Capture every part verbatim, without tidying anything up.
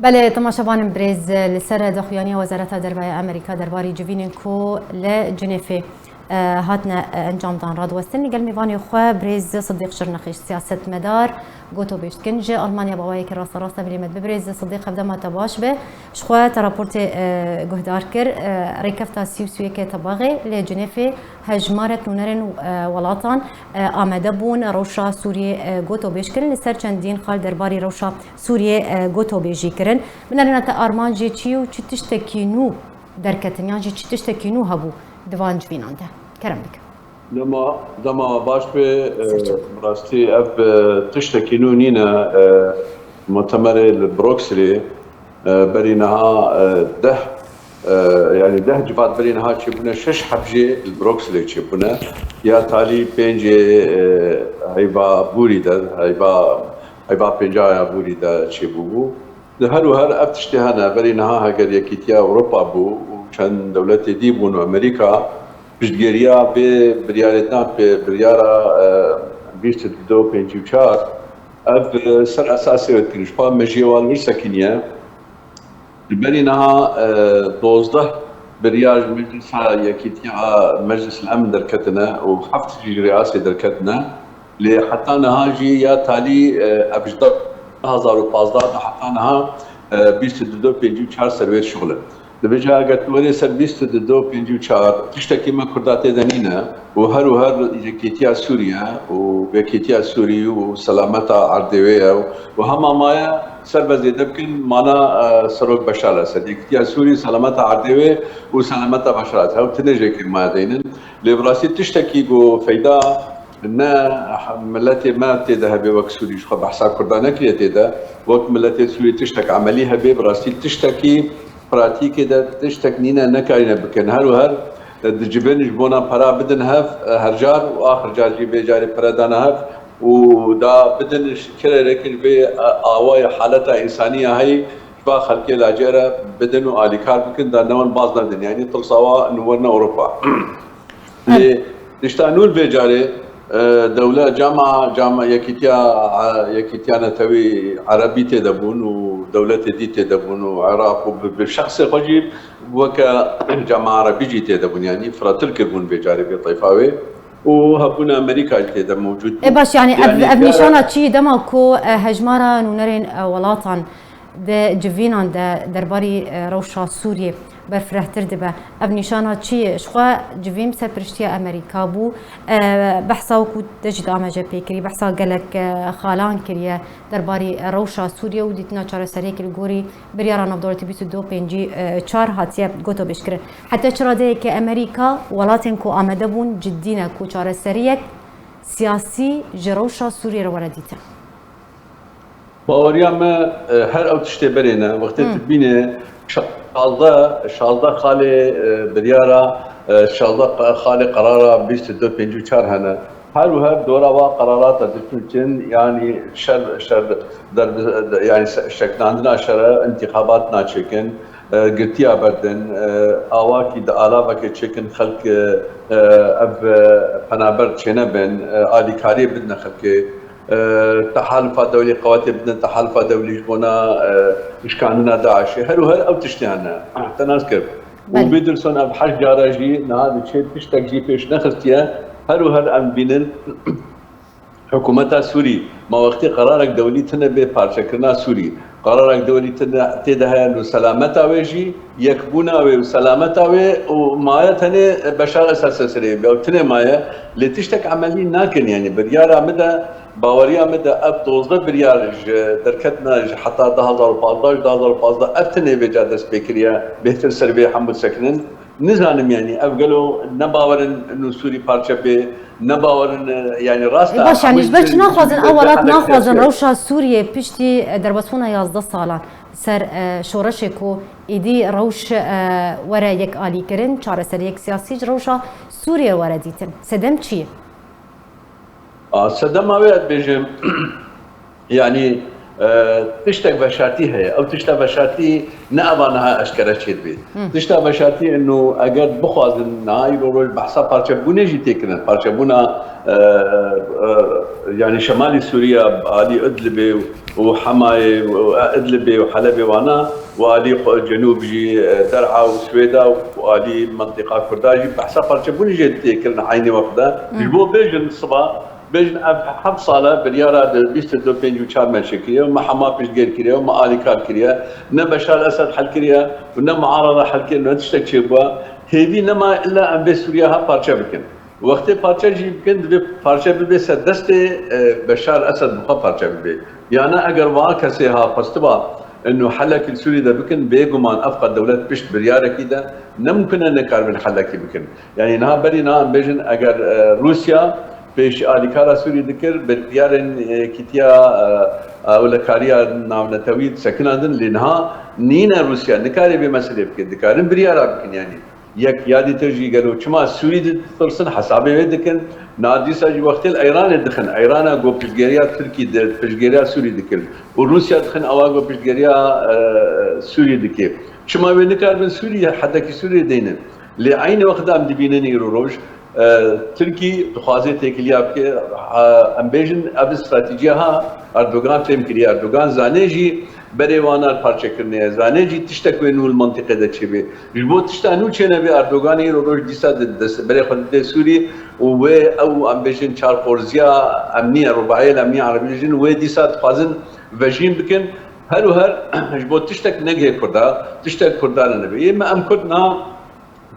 Belê, temaşevanên birêz, li ser daxuyaniya Wezareta Derve ya Amerîka derbarî civînên ku li Cinêfê, e, hatine, e, encamdan radiwestin, li gel mêvanê xwe birêz Sidîq Şirnexîş, siyasetmedar, gotobêj dikin. Ji Almanya bi awayekî rasterast e, belê me dibe birêz Sidîq, hevdema te baş be. Ji xwe te raportê, e, guhdar kir, e, rêkefta sî û sêyekê Tebaxê li Cinêfê hejmarek nûnerên, e, welatan, e, amade bûn rewşa Sûriyê, e, gotobêj kirin. Li ser çendîn xal derbarî rewşa Sûriyê, e, gotobêjî kirin. Binêrîna te armancê çi ye û çi tiştekî nû derketin yan jî çi tiştekî nû hebû di van civînan de? Kerem bike. Dema, dema baş be, e, Serçe. Bi rastî ev, e, tiştekî nû nîne, e, mutemerê li Brukselê, e, berî niha, e, deh, e, yanî deh civat berî niha çêbûne, şeş heb jî li Brukselê çêbûne. Ya talî pêncê, e, heyva bûrî de, heyva, heyva pênca ya bûrî de çêbûbû. Li her û her ev tiştê hene. Berî niha heger Yekîtiya Ewropa bû û çend dewletê dî bûn û Amerîka piştgiriya vê biryarê dan pê biryara, e, bîst û du pêncî û çar, ev, e, ser esasê wê dikin. Ji xwe mejiyê wan wir sekiniye. Li berî niha, e, dozdeh biryar ji Meclisa Yekîtiya, Meclis el Emn derketine û heft jî ji Rêasê derketine. Lê heta niha jî ya talî, e, ev ji du hezar û pazdeh de heta niha, e, bîst û du pêncî û çar ser wê dişuxile. Dibêje eger tu werê ser bîst û du pêncî û çar, tiştekî me Kurda tê de nîne û her û her Yekîtiya Sûriye û Yekîtiya Sûrî û selameta erdê wê ye û hema maye ser ve zêde bikin mana, e, Serok Beşar Esed. Yekîtiya Sûrî, selameta erdê wê û selameta Beşar Esed. Hew tinê jêkê maye deynin. Lê bi rastî tiştekî ku feyda ne miletê me tê de hebe wek Sûrî, ji xwe behsa Kurda nekiriye tê de, wek miletê Sûrî tiştek emelî hebe, bi rastî tiştekî pratîkê de tiştek nîne, nekarîne bikin. Her û her dicibin ji bona pera bidin hev, her car û axir car jî vê carê pere dane hev û da bidin ji kirêrek ji vê awayê haleta însanî ya heyî ji va xelkê lacê re bidin û alîkar bikin, da ne wan baz nedin. Yanî tirsa wa nû werine Ewropa. Lê tişta nû li vê carê, e, dewle, cama, cama yekîtiya, e, yekîtiya netewî erebî tê de bûn û dewletê dî tê de bûn û Iraq û bi, bi şexsê xwe jî weke cama erebî jî tê de bûn. Yanî firatir kiribûn vê carê vê tayfa wê û hebûna Amerîka jî tê de mewcûd bû. E, baş, yanî ev, Yanî ev gere- nîşana çi ye dema ku, e, hejmara nûnerên, e, welatan di civînan de derbarî, e, rewşa Sûriyê berfirehtir dibe. Ev nîşana çi ye? Ji xwe civîn bi serpiriştiya Amerîka bû. E, behsa wekû te jî dame jê pê kirî, behsa gelek, e, xalan kiriye derbarî rewşa Sûriyê û dîtina çareseriyekê li gorî biryara navdewletî bîst û du pêncî çar hatiye gotobêjkirin. Heta çi radeyeke Amerîka welatên ku amade bûn ciddî ne ku çareseriyek siyasî ji rewşa Sûriyê re were dîtin? Baweriya me, e, her ew tiştê berê ne. Wextê Hmm. tu bîne şazdeh, şazdeh xalê, e, biryara, e, şazdeh qa-, xalê qerara bîst û du pêncî û çar hene. Her û her dora wa qerarata diçûn çin, yanî şer, şer der, yanî se-, şeklandina şere, întîxabat naçêkin, e, girtiya berdin, e, awakî di alavekê çêkin, xelk, e, e, ev, e, penaber çênebin, e, alîkariyê bidine xelkê. E, tehalufa dewlî, qewetê bidin tehalufa dewlî ji bona, e, şikandina DAIŞê. Her û her ew tiştê hene. Te nas kir. Û Belê. Bêdirson ev heşt cara jî niha diçe tiştek jî pêş nexistiye. Her û her em bînin hikûmeta Sûrî, ma wextê qerarek dewlî tine bê parçekirina Sûrî. Qerarek dewlî tine tê de heye li selameta wê jî, yekbûna wê û selameta wê û maye tenê Beşar Esed serê bê. Ew tinê maye, lê tiştek emelî nakin, yanî biryara min de, baweriya min de ev dozdeh biryar ji derketina ji heta du hazar û pazdeh, ji du hazar û pazdeh ev tinê vêca dest pê kiriye, bêhtir ser vê hemû sekinin. Nizanim, yanî ev gelo ne bawer in nû Sûrî parçe bê, ne bawer in, e, yanî rast e. E, baş, yanî hemû ji ber çi naxwazin, ew welat naxwazin rewşa Sûriyê piştî, e, derbasbûna yazdeh salan ser, e, şoreşê ku êdî rewş, e, were yek alîkirin, çareseriyek siyasî ji rewşa Sûriyê were dîtin. Sedem çi ye? A, sedema wê ez dibêjim, yanî, e, tiştek veşartî heye. Ew tişta veşartî ne eva niha eşkere çêdibê. Hı. Tişta veşartî ino eger bixwazin niha îro roj behsa parçebûnê jî tê kirin. Parçebûna, e, e, Yani şemalî Sûriye, alî Idlibê û Hemayê û Idlibê û Helebê wana û alî xwe cenûb jî, e, Der'a û Swêda û alî mentiqa Kurda jî behsa parçebûnê jê tê kirin eynî wexta. Ji bo bêjin siba, bêjin ev heft sal e biryara di bîst û du pêncî û çar me çêkiriye û me hema piştgêr kiriye û me alîkar kiriye. Ne Beşar Esed hel kiriye û ne muarada hel kiriye, ne tiştek çêbûye. Hêvî nema illa em vê Sûriye ha parçe bikin. Wextê parçe jî bikin, divê parçe bibe ser destê, e, Beşar Esed bi xwe parçe bibe. Yana eger wa kesê ha xwestiba inu helekî li Sûrî de bikin, bêguman ev qet dewlet pişt biryarekî de, ne mumkin e nikaribin helekî bikin. Yani niha berî niha em bêjin eger, e, Rûsya pêş alîkara Sûrî dikir, biryarên, e, kîtiya, e, e, ewlekariya navnetewî disekinandin, lê niha nîne Rûsya, nikarê vê meselê bike, dikarin biryara bikin yani. Yek ya dîtir jî gelo çima Sûrî ditirsin, hesabê wê dikin. Na dîsa jî wextê li Eyranê dixin. Eyrana ku piştgeriya Tirkî di piştgeriya Sûrî dikir. Û Rûsya dixin ewa ku piştgeriya, e, Sûrî dike. Çima wê nikaribin Sûrî, hedekî Sûrî deynin? Lê eynî wextda em dibînin îro roj, e, Tirkî dixwaze têkiliya bike. Ha, em bêjin ev stratejiya ha Erdogan fêm kiriye. Erdogan zane jî berê wana li parçekirinê ye. Zane jî tiştek wê nû li mentiqê de çêbe. Ji bo tişta nû çênebe Erdoganê îro roj dîsa di dest berê xwe dide Sûrî û wê ew em bêjin çarxorziya emnî ye, rubaiyel emnî erebî jin wê dîsa dixwazin vejîn bikin. Her û her ji bo tiştek negihê Kurda, tiştek Kurda re nebe. Yê me em Kurd niha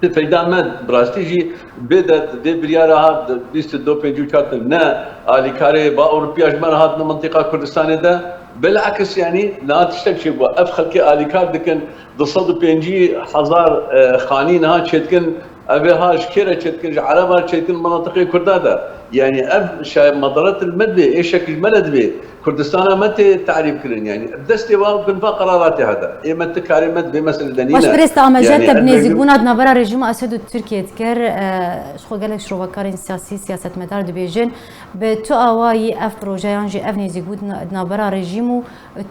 Ti feyda me bi rastî jî bê derd vê biryara ha bîst û du pêncî û çar ne alîkarê ba Ewropiya ji me re hatine mintîqa Kurdistanê de. Bilakis, yanî niha tiştek çêbû. Ev xelkê alîkar dikin, du sed û pêncî hezar, e, xanî niha çêdikin. Ev ê ha ji kê re çêdikin? Ji Ereba re çêdikin, minatiqê Kurda de. Yanî ev şayet medaret li me divê, êşek ji me re divê. Kurdistana me tê tarîf kirin, yanî bi destê wan binva qeraratê hede. Ê me ti karê me di vê meselê de nîne. Baş birêz, te amaje te bi nêzîkbûna di navbera rejîma Esed û Tirkiyê dikir. E, ji xwe gelek şrovakarên siyasî, siyasetmedar dibêjin, bi tu awayî ev proje yan jî ev nêzîkbûn di na-, di navbera rejîm û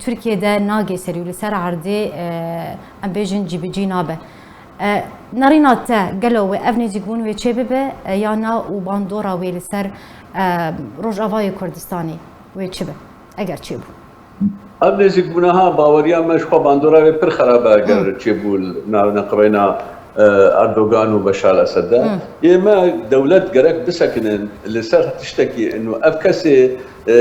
Tirkiyê de nagê serî û li ser erdê, e, em bêjin cîbicî nabe. E, nerîna te gelo wê ev nêzîkbûn wê çê bibe, e, ya na û bandora wê li ser, e, Rojavayê Kurdistanê wê çi be, eger çêbû? Ev nêzîkbûna ha baweriya me ji xwe bandora wê pir xerab e eger çêbû li nav neqirêna, e, Erdogan û Beşar Esed de. Yê me dewlet gerek bisekinin li ser tiştekî inu ev kesê, e,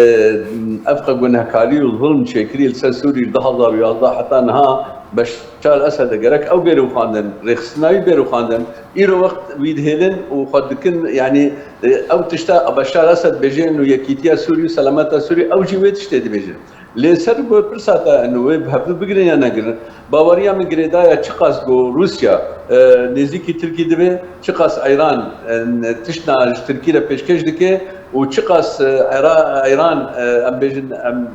ev qe gunehkarî û zulm çêkirî li ser Sûrî li du hazar û yazdeh heta niha Beşar Esed e gerek ew bêre xwendin, rêxistina wî bêre xwendin. Îro wext wî dihêlin û xwe dikin, yanî, e, ew tişta Beşar Esed bêjin û yekîtiya Sûrî û selameta Sûrî, ew jî wê tiştê dibêjin. Lê ser ku pirsa te, inu wê bi hevdu bigirin ya negirin, baweriya min girêdaya çiqas ku Rûsya, e, nêzîkî Tirkî dibe, çiqas Eyran, e, tiştna ji Tirkî re pêşkêş dike û çiqas, e, Era-, Eyran, e, em bêjin, em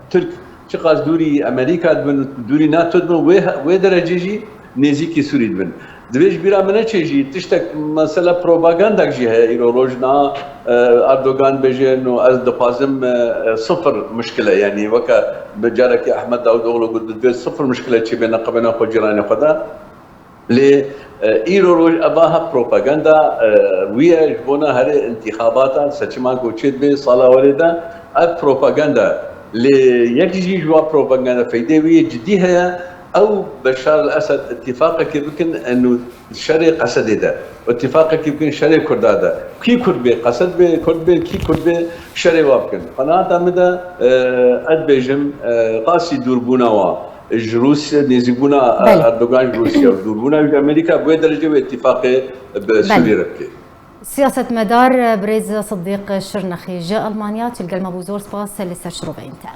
Tirk çiqas dûrî Amerîka dibin, dûrî NATO dibin, wê, wê derecê jî nêzîkî Sûrî dibin. Divê ji bîra min neçe jî tiştek, mesela propagandek jî heye îro roj niha, e, Erdogan bêje, no ez dixwazim, e, e, sifir muşkile, yanî weke bi carekî Ehmed Davutoğlu got, divê sifir muşkile çêbe neqibêna xwe cîranê xwe de. Lê, e, îro roj eva hep propaganda, e, wî ye ji bona herê întîxabata seçiman ku çê dibê sala werê de ev propaganda. Lê yek jî ji wa propaganda feydê wî yê cidî heye, ew Beşar el Esed îtîfaqekê bikin, eno şerê Qesedê de. Îtîfaqekê bikin şerê Kurda de. Kî Kurd bê, Qesed bê, Kurd bê, kî Kurd bê, şerê wa bikin. Qenaeta min de, e, ez dibêjim, e, qasî dûrbûna wa ji Rûsya, nêzîkbûna, e, Erdogan ji Rûsya û dûrbûna wî ji Amerîka bi wê derecê wê îtîfaqê bi Sûriyê re bike. Siyasetmedar, e, birêz Sidîq Şirnexî ji Almanya, tu li gel me bû, zor spas li ser şiroveyên te.